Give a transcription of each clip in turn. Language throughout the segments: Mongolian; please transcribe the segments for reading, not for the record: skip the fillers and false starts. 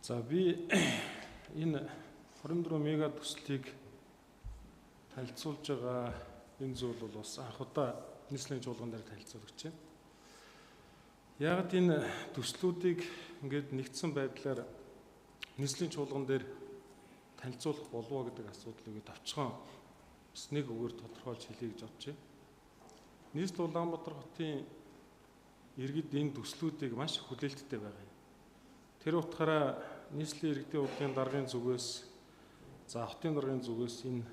За би энэ 24 мега төслийг танилцуулж байгаа энэ зүйл бол бас анх удаа нийслэлийн чуулган дээр танилцуулж байна. Яг энэ төслүүдийг ингээд нэгдсэн байдлаар нийслэлийн чуулган дээр танилцуулах болов уу гэдэг асуудлыг товчхон бас нэг үгээр тодорхойлж хэлье гэж бодож байна. Нийслэл Улаанбаатар хотын иргэд энэ төслүүдийг маш хүлээлттэй байгаа юм. Тэр утгаараа нийслэлийн иргэдийн урлагийн даргын зүгээс, за хотын даргын зүгээс энэ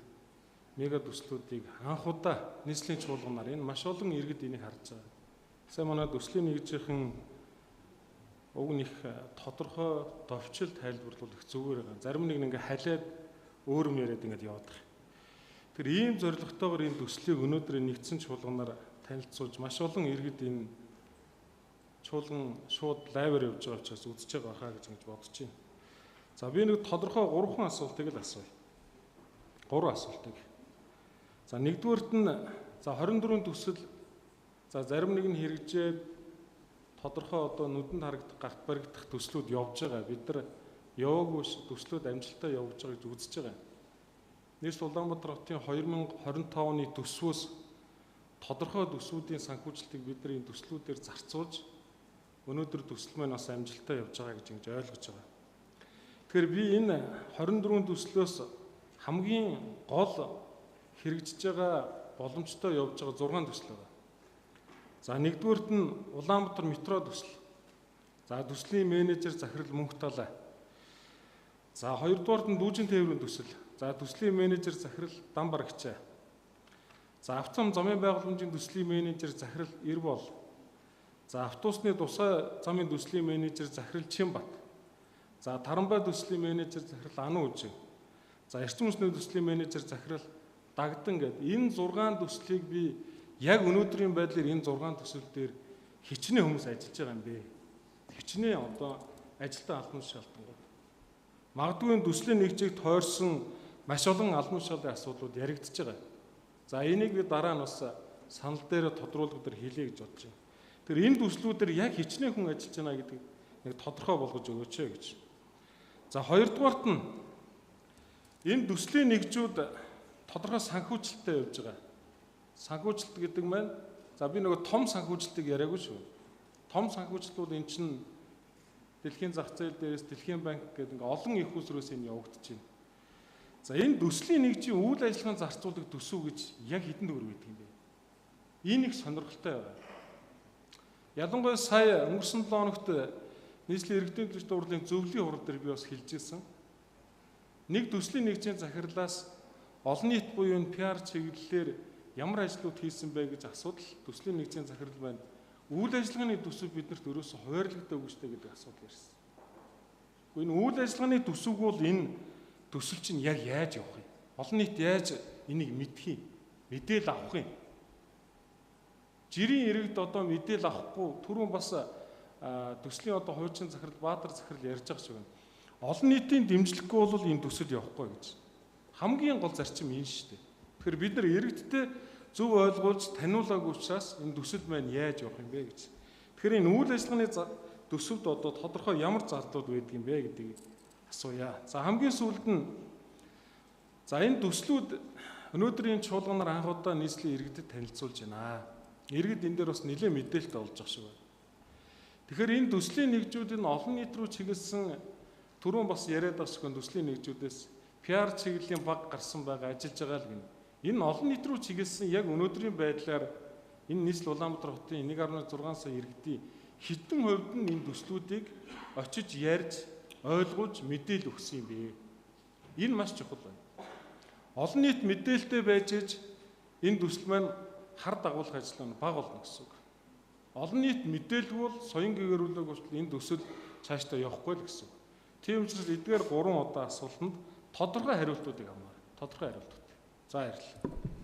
мега төслүүдийг анх удаа нийслэлийн чуулганаар энэ маш олон иргэд энийг харж байгаа. Сайн манай төслийн нэгжийнхэн уг нь их тодорхой товчл тайлбарлуул их зүгээр байгаа. Зарим нэг ингээ халиад өөр юм яриад ингээд яваад байгаа. Тэр ийм зорилготойгоор энэ төслийг өнөөдөр нэгдсэн чуулганаар танилцуулж маш олон иргэд энэ чуулган шууд лайваар явж байгаа учраас үзэж байгаа хаа гэж ингэж бодож байна. За би нэг тодорхой гурван асуултыг л асууя. Гурван асуултыг. За нэгдүгээрт нь за 24 төсөл за зарим нэг нь хэрэгжээд тодорхой одоо нүдэнд харагдах, гарт баригдах төслүүд явж байгаа. Бид нар яваагүй төслүүд амжилттай явж байгаа гэж үзэж байгаа. Нийслэл Улаанбаатар хотын 2025 оны төсвөөс тодорхой төсвүүдийн санхүүжилтийг бид нар энэ төслүүдээр зарцуулж өнөөдөр төсөл маань бас амжилттай явж байгаа гэж ингэж ойлгож байгаа. Тэгэхээр би энэ 24 төслөөс хамгийн гол хэрэгжиж байгаа боломжтой явж байгаа 6 төсөл байгаа. За нэгдүгээрт нь Улаанбаатар метро төсөл. За төслийн менежер Захирал Мөнхталай. За хоёрдугаарт нь Дүүжин тээврийн төсөл. За төслийн менежер Захирал Дамбарагчаа. За автом замын байгууламжийн төслийн менежер Захирал Эрбол. За автобусны тусгай замын төслийн менежер Захирал Чимбат. За Тарамбай төслийн менежер Захирал Ану Үжин. За эрчим хүчний төслийн менежер Захирал Дагдан гэдэг энэ 6 төслийг би яг өнөөдрийн байдлаар энэ 6 төсөл дээр хичнээн хүмүүс ажиллаж байгаа юм бэ? Хичнээн одоо ажилтан албан тушаалтангууд. Магадгүй энэ төслийн нэгжийг тойрсон маш олон албан тушаалын асуудлууд яригдчихэж байгаа. За энийг би дараа нь бас санал дээр тодруулга дээр хэлье гэж бодож байна. Тэр энэ төслүүдээр яг хичнээн хүн ажиллаж байна гэдэг нэг тодорхой болгож өгөөч гэж. За хоёрдугаарт нь энэ төслийн нэгжүүд тодорхой санхүүжилттэй явж байгаа. Санхүүжилт гэдэг маань за би нөгөө том санхүүжилтийг яриаггүй шүү. Том санхүүжилт бол эн чинь дэлхийн зах зээл дээрээс дэлхийн банк гэдэг ингээ олон их усрээс энэ явагдаж байна. За энэ төслийн нэгжийн үйл ажиллагаанд зарцуулдаг төсөв гэж яг хэдэн төгрөг байдаг юм бэ? Энэ их сонирхолтой байгаа. Ялангуяа сая өнгөрсөн 7 хоногт нийслэлийн иргэдийн төлөвчдийн хурлын зөвлөлийн хурал дээр би бас хэлж ирсэн. Нэг төслийн нэгжийн захирлаас олон нийт буюу энэ PR чиглэлээр ямар ажлууд хийсэн бэ гэж асуудал төслийн нэгжийн захирал байна. Үйл ажиллагааны төсөв биднэрт өрөөсө хуваарлагдаагүй шүү дээ гэдэг асуудал ярьсан. Гэхдээ энэ үйл ажиллагааны төсөв бол энэ төсөл чинь яг яаж явах юм? Олон нийт яаж энийг мэдэх юм? Мэдээлэл авах юм? Жирийн иргэд одоо мэдээлэл авахгүй түрүүн бас төслийн одоо хуучин захирал Баатар захирал ярьж байгаа шиг байна. Олон нийтийн дэмжлэггүй бол энэ төсөл явахгүй гэж. Хамгийн гол зарчим энэ шүү дээ. Тэгэхээр бид нар иргэдтэй зөв ойлгуулж таниулаагүй учраас энэ төсөл маань яаж явах юм бэ гэж. Тэгэхээр энэ үйл ажиллагааны төсөвд одоо тодорхой ямар зардлууд байдаг юм бэ гэдгийг асууя. За хамгийн сүүлд нь за энэ төслүүд өнөөдрийн чуулганаар анх удаа нийслэлийн иргэдэд танилцуулж байна. Иргэд энэ дээр бас нэлээд мэдээлэлтэй болж байгаа шиг байна. Тэгэхээр энэ төслийн нэгжүүд энэ олон нийт рүү чиглэсэн түрүүн бас яриад байгаа шиг төслийн нэгжүүдээс PR чиглэлийн баг гарсан байгаа ажиллаж байгаа л гэнэ. Энэ олон нийт рүү чиглэсэн яг өнөөдрийн байдлаар энэ нийслэл Улаанбаатар хотын 1.6 сая иргэдийн хэдэн хувьд нь энэ төслүүдийг очиж ярьж ойлгуулж мэдээлэл өгсөн юм бэ? Энэ маш чухал байна. Олон нийт мэдээлэлтэй байж иж энэ төсөл маань хар дагуулах ажил нь бага болно гэсэн үг. Олон нийт мэдээлгүй бол соён гэгэрүүлэг болтол энэ төсөл цаашдаа явахгүй л гэсэн үг. Тийм учраас эдгээр 3 удаа асуултанд тодорхой хариултуудыг авмаар. Тодорхой хариултууд. За баярлалаа.